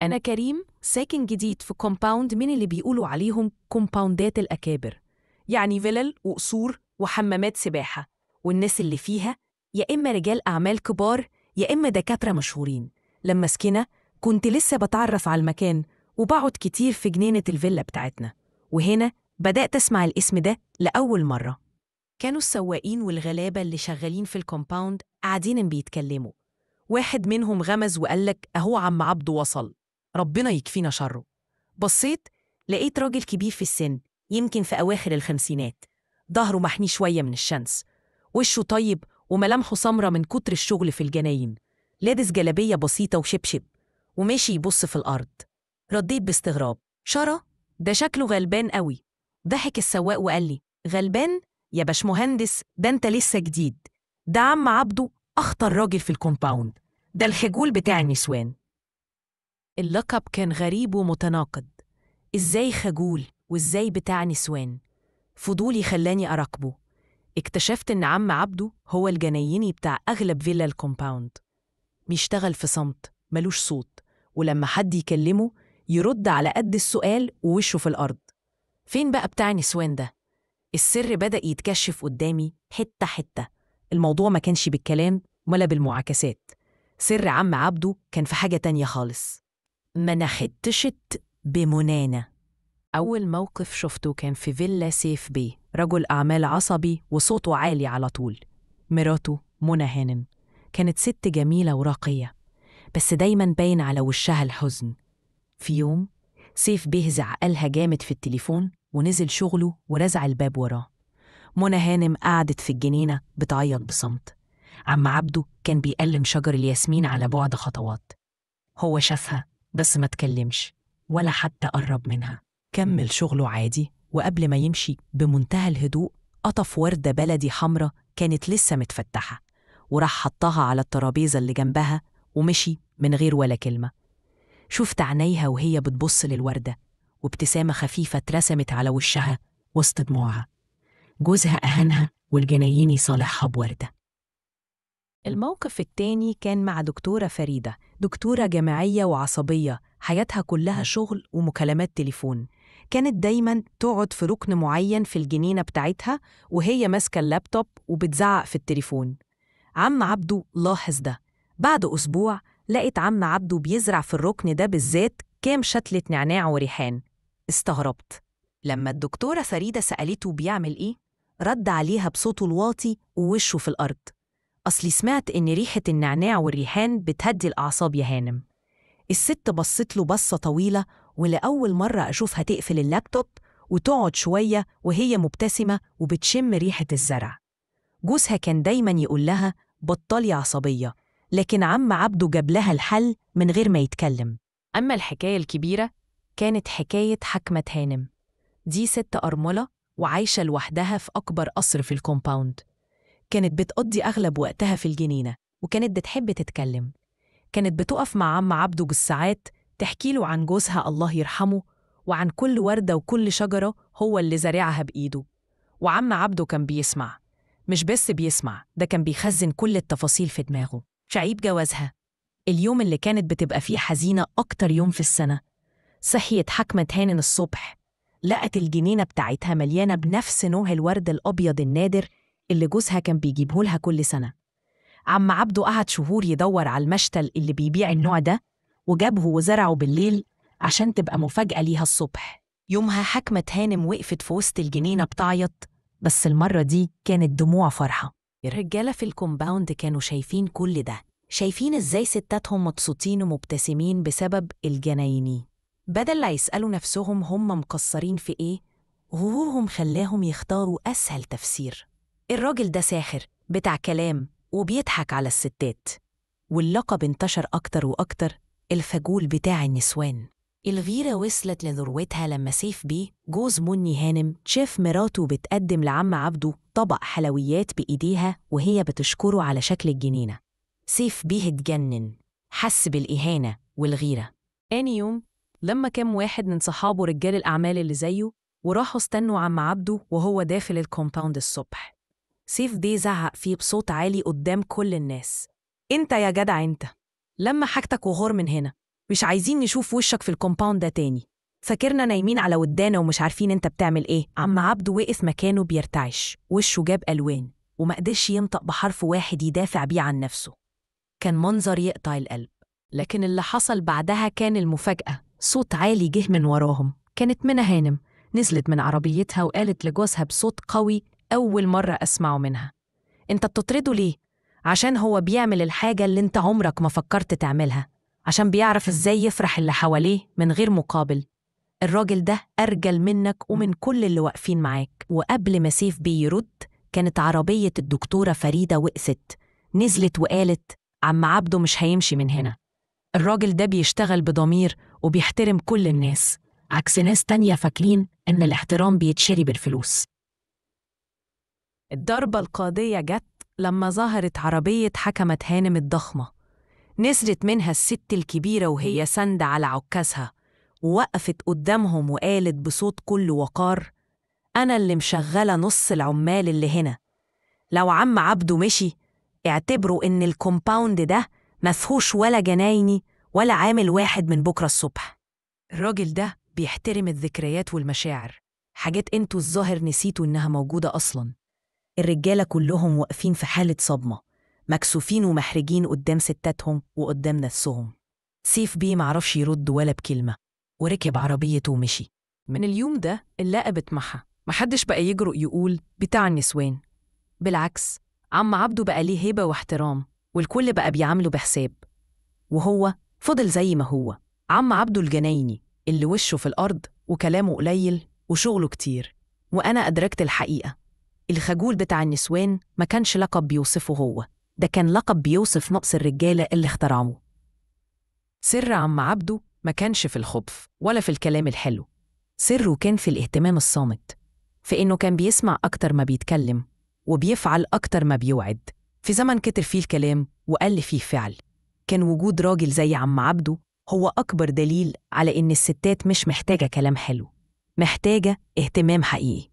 أنا كريم، ساكن جديد في كومباوند من اللي بيقولوا عليهم كومباوندات الأكابر، يعني فيلل وقصور وحمامات سباحة، والناس اللي فيها يا إما رجال أعمال كبار يا إما دكاترة مشهورين. لما سكنة كنت لسه بتعرف على المكان وبقعد كتير في جنينة الفيلا بتاعتنا، وهنا بدأت أسمع الاسم ده لأول مرة. كانوا السواقين والغلابة اللي شغالين في الكومباوند قاعدين بيتكلموا، واحد منهم غمز وقالك أهو عم عبده وصل، ربنا يكفينا شره. بصيت لقيت راجل كبير في السن، يمكن في أواخر الخمسينات، ظهره محني شوية من الشمس، وشه طيب وملامحه سمرة من كتر الشغل في الجناين، لابس جلابية بسيطة وشبشب وماشي يبص في الأرض. رديت باستغراب، شرى ده شكله غلبان قوي. ضحك السواق وقال لي غلبان يا باشمهندس، ده انت لسه جديد، ده عم عبده أخطر راجل في الكومباوند، ده الخجول بتاع النسوان. اللقب كان غريب ومتناقض، إزاي خجول وإزاي بتاع نسوان؟ فضولي خلاني أراقبه. اكتشفت إن عم عبده هو الجنايني بتاع أغلب فيلا الكومباوند، بيشتغل في صمت، ملوش صوت، ولما حد يكلمه يرد على قد السؤال ووشه في الأرض. فين بقى بتاع نسوان ده؟ السر بدأ يتكشف قدامي حتة حتة. الموضوع ما كانش بالكلام ولا بالمعاكسات، سر عم عبده كان في حاجة تانية خالص. ما نحتشت بمنانة. أول موقف شفته كان في فيلا سيف بيه، رجل أعمال عصبي وصوته عالي على طول. مراته منى هانم كانت ست جميلة وراقية، بس دايماً باين على وشها الحزن. في يوم سيف بيه زعقلها جامد في التليفون ونزل شغله ورزع الباب وراه. منى هانم قعدت في الجنينة بتعيط بصمت. عم عبده كان بيقلم شجر الياسمين على بعد خطوات. هو شافها بس ما تكلمش ولا حتى قرب منها، كمل شغله عادي، وقبل ما يمشي بمنتهى الهدوء قطف وردة بلدي حمرة كانت لسه متفتحة وراح حطها على الترابيزة اللي جنبها ومشي من غير ولا كلمة. شفت عينيها وهي بتبص للوردة، وابتسامة خفيفة اترسمت على وشها وسط دموعها. جوزها أهانها والجنايني صالحها بوردة. الموقف التاني كان مع دكتورة فريدة، دكتورة جامعية وعصبية، حياتها كلها شغل ومكالمات تليفون. كانت دايماً تقعد في ركن معين في الجنينة بتاعتها وهي ماسكة اللابتوب وبتزعق في التليفون. عم عبده لاحظ ده. بعد أسبوع لقيت عم عبده بيزرع في الركن ده بالذات كام شتلة نعناع وريحان. استغربت لما الدكتورة فريدة سألته بيعمل إيه، رد عليها بصوته الواطي ووشه في الأرض، أصلي سمعت إن ريحة النعناع والريحان بتهدي الأعصاب يا هانم. الست بصت له بصة طويلة، ولأول مرة أشوفها تقفل اللابتوب وتقعد شوية وهي مبتسمة وبتشم ريحة الزرع. جوزها كان دايماً يقول لها بطلي عصبية، لكن عم عبده جاب لها الحل من غير ما يتكلم. أما الحكاية الكبيرة كانت حكاية حكمة هانم. دي ست أرملة وعايشة لوحدها في أكبر قصر في الكومباوند. كانت بتقضي أغلب وقتها في الجنينة وكانت بتحب تتكلم. كانت بتقف مع عم عبده بالساعات تحكي له عن جوزها الله يرحمه، وعن كل وردة وكل شجرة هو اللي زرعها بإيده. وعم عبده كان بيسمع، مش بس بيسمع، ده كان بيخزن كل التفاصيل في دماغه. شعيب جوازها، اليوم اللي كانت بتبقى فيه حزينة أكتر يوم في السنة، صحيت حكمة هانم الصبح لقت الجنينة بتاعتها مليانة بنفس نوع الورد الأبيض النادر اللي جوزها كان بيجيبه لها كل سنة. عم عبده قعد شهور يدور على المشتل اللي بيبيع النوع ده وجابه وزرعه بالليل عشان تبقى مفاجأة ليها الصبح. يومها حكمة هانم وقفت في وسط الجنينة بتعيط، بس المرة دي كانت دموع فرحة. الرجالة في الكومباوند كانوا شايفين كل ده، شايفين ازاي ستاتهم مبسوطين ومبتسمين بسبب الجنايني. بدل لا يسألوا نفسهم هم مقصرين في ايه، غرورهم خلاهم يختاروا أسهل تفسير. الراجل ده ساحر بتاع كلام وبيضحك على الستات. واللقب انتشر أكتر وأكتر، الخجول بتاع النسوان. الغيرة وصلت لذروتها لما سيف بيه جوز مني هانم شاف مراته بتقدم لعم عبده طبق حلويات بإيديها وهي بتشكره على شكل الجنينة. سيف بيه اتجنن، حس بالإهانة والغيرة. تاني يوم لما كام واحد من صحابه رجال الأعمال اللي زيه وراحوا استنوا عم عبده وهو داخل الكومباوند الصبح، سيف بيه زعق فيه بصوت عالي قدام كل الناس، انت يا جدع انت، لما حاجتك وغور من هنا، مش عايزين نشوف وشك في الكومباوند ده تاني. فاكرنا نايمين على ودانا ومش عارفين انت بتعمل ايه. عم عبده وقف مكانه بيرتعش، وشه جاب ألوان، وما قدرش ينطق بحرف واحد يدافع بيه عن نفسه. كان منظر يقطع القلب. لكن اللي حصل بعدها كان المفاجأة. صوت عالي جه من وراهم. كانت منى هانم نزلت من عربيتها وقالت لجوزها بصوت قوي أول مرة أسمعه منها: أنت بتطرده ليه؟ عشان هو بيعمل الحاجة اللي أنت عمرك ما فكرت تعملها، عشان بيعرف إزاي يفرح اللي حواليه من غير مقابل. الراجل ده أرجل منك ومن كل اللي واقفين معاك. وقبل ما سيف بيه يرد، كانت عربية الدكتورة فريدة وقفت، نزلت وقالت: عم عبده مش هيمشي من هنا. الراجل ده بيشتغل بضمير وبيحترم كل الناس، عكس ناس تانية فاكرين إن الاحترام بيتشري بالفلوس. الضربة القاضية جت لما ظهرت عربية حكمت هانم الضخمة. نزلت منها الست الكبيرة وهي ساندة على عكازها، ووقفت قدامهم وقالت بصوت كله وقار: أنا اللي مشغلة نص العمال اللي هنا. لو عم عبده مشي، اعتبروا إن الكومباوند ده مفهوش ولا جنايني ولا عامل واحد من بكرة الصبح. الراجل ده بيحترم الذكريات والمشاعر، حاجات انتوا الظاهر نسيتوا إنها موجودة أصلاً. الرجالة كلهم واقفين في حالة صدمة، مكسوفين ومحرجين قدام ستاتهم وقدام نفسهم. سيف بيه معرفش يرد ولا بكلمة، وركب عربيته ومشي. من اليوم ده اللقب اتمحى، محدش بقى يجرؤ يقول بتاع النسوان. بالعكس، عم عبده بقى ليه هيبة واحترام، والكل بقى بيعامله بحساب، وهو فضل زي ما هو، عم عبده الجنايني اللي وشه في الأرض وكلامه قليل وشغله كتير. وأنا أدركت الحقيقة، الخجول بتاع النسوان ما كانش لقب بيوصفه هو، ده كان لقب بيوصف نقص الرجالة اللي اخترعوه. سر عم عبده ما كانش في الخبث ولا في الكلام الحلو، سره كان في الاهتمام الصامت، في إنه كان بيسمع أكتر ما بيتكلم وبيفعل أكتر ما بيوعد. في زمن كتر فيه الكلام وقل فيه فعل، كان وجود راجل زي عم عبده هو أكبر دليل على إن الستات مش محتاجة كلام حلو، محتاجة اهتمام حقيقي.